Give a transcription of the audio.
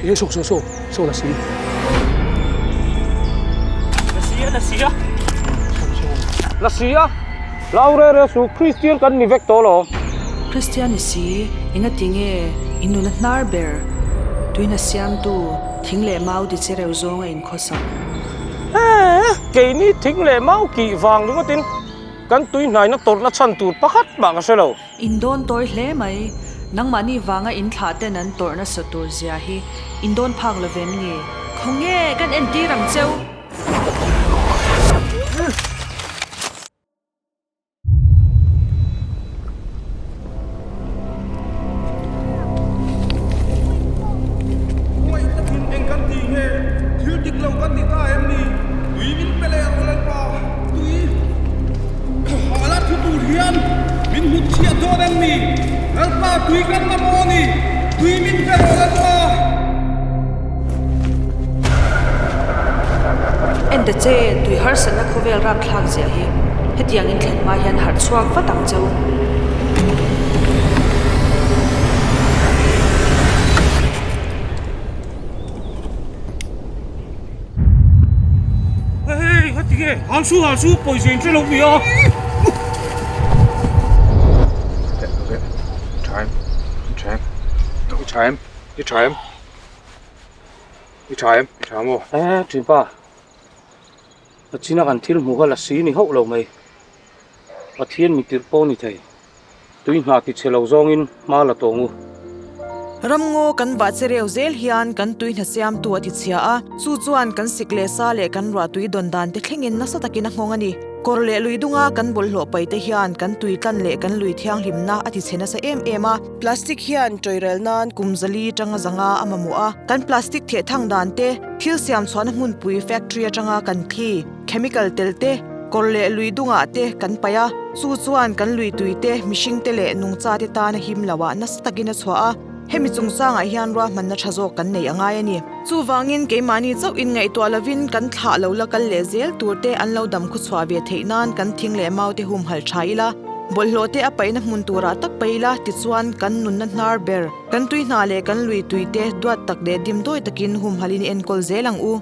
E saw saw saw saw la si. La si a la si a. La si a. Hlau re re su Kristian kan ni vek tawh lo. Kristian ni si engati nge in nuna hnar ber tuina siamtu thing leh mau ti che reuh zawnga inkhawsak. He keini thing leh mau kih vang ringawtin kan tui hnaina tawrhna chhan tur pakhat mah ka hre lo. In dawn tawi hle mai. Nangmahni vanga in thlah ten an tawrh nasa tur zia hi in dawn phak lo vem ni? Khawnge kan entir ang cheu? Ngaih takin eng kan tih nge? Thil dik lo kan ti ta em ni? Tui min pe leh rawh Lalpa, tui Hala thu tur hian min hmut chhiah dawn em ni? Lalpa tui kan mamawh a ni, tui min pe rawh Lalpa. En ta che, tui harsatna khawvel rapthlak ziah hi hetiang in thlen hma hian harh chhuak vat ang cheu. Hei heti nge hal su hal su pawisa in hre lo mi a. I tha em i tha em i tha em i tha em i tha em i tha maw. E thianpa Pachina kan thil hmuh kha la si ni hauh lo mai Pathian mi tirh pawh ni thei. Tui hna ti chhe lo zawngin hma la tawng u. Ramngaw kan vah che reu zel hian kan tui hna siamtu a ti chhia a, chu chuan kan sik leh sa leh kan ruah tui dawn dan te thlengin nasa takin a nghawng a ni. Kawr leh lui dunga kan bawlhhlawh pai te hian kan tui tlan leh kan lui thianghlimna a ti chhe nasa em em a. Plastic hian tawirel nan kum zali tanga zanga a mamawh a, kan plastic theh thang dan te, thil siam chhuahna hmunpui factory atanga kan thli, chemical tel te, Kawr leh lui dungah te kan paih a, chu chuan kan lui tui te, mihring te leh nungcha te tana him lo ah nasa takin a chhuah a, hemi chungchangah hian ruahmanna tha zawk kan neih a ngai a ni. Chuvangin keimahni chauh in ngaihtuah lovin kan thlah lo la kal leh zel tur te an lo dam khuchhuah ve theih nan kan thing leh mau te humhalh tha ila, bawlhhlawh te a paihna hmun turah tak paih ila tichuan kan nunna hnar ber, kan tui hna leh kan lui tui te duat tak leh dimdawi takin humhalhin i enkawl zel ang u.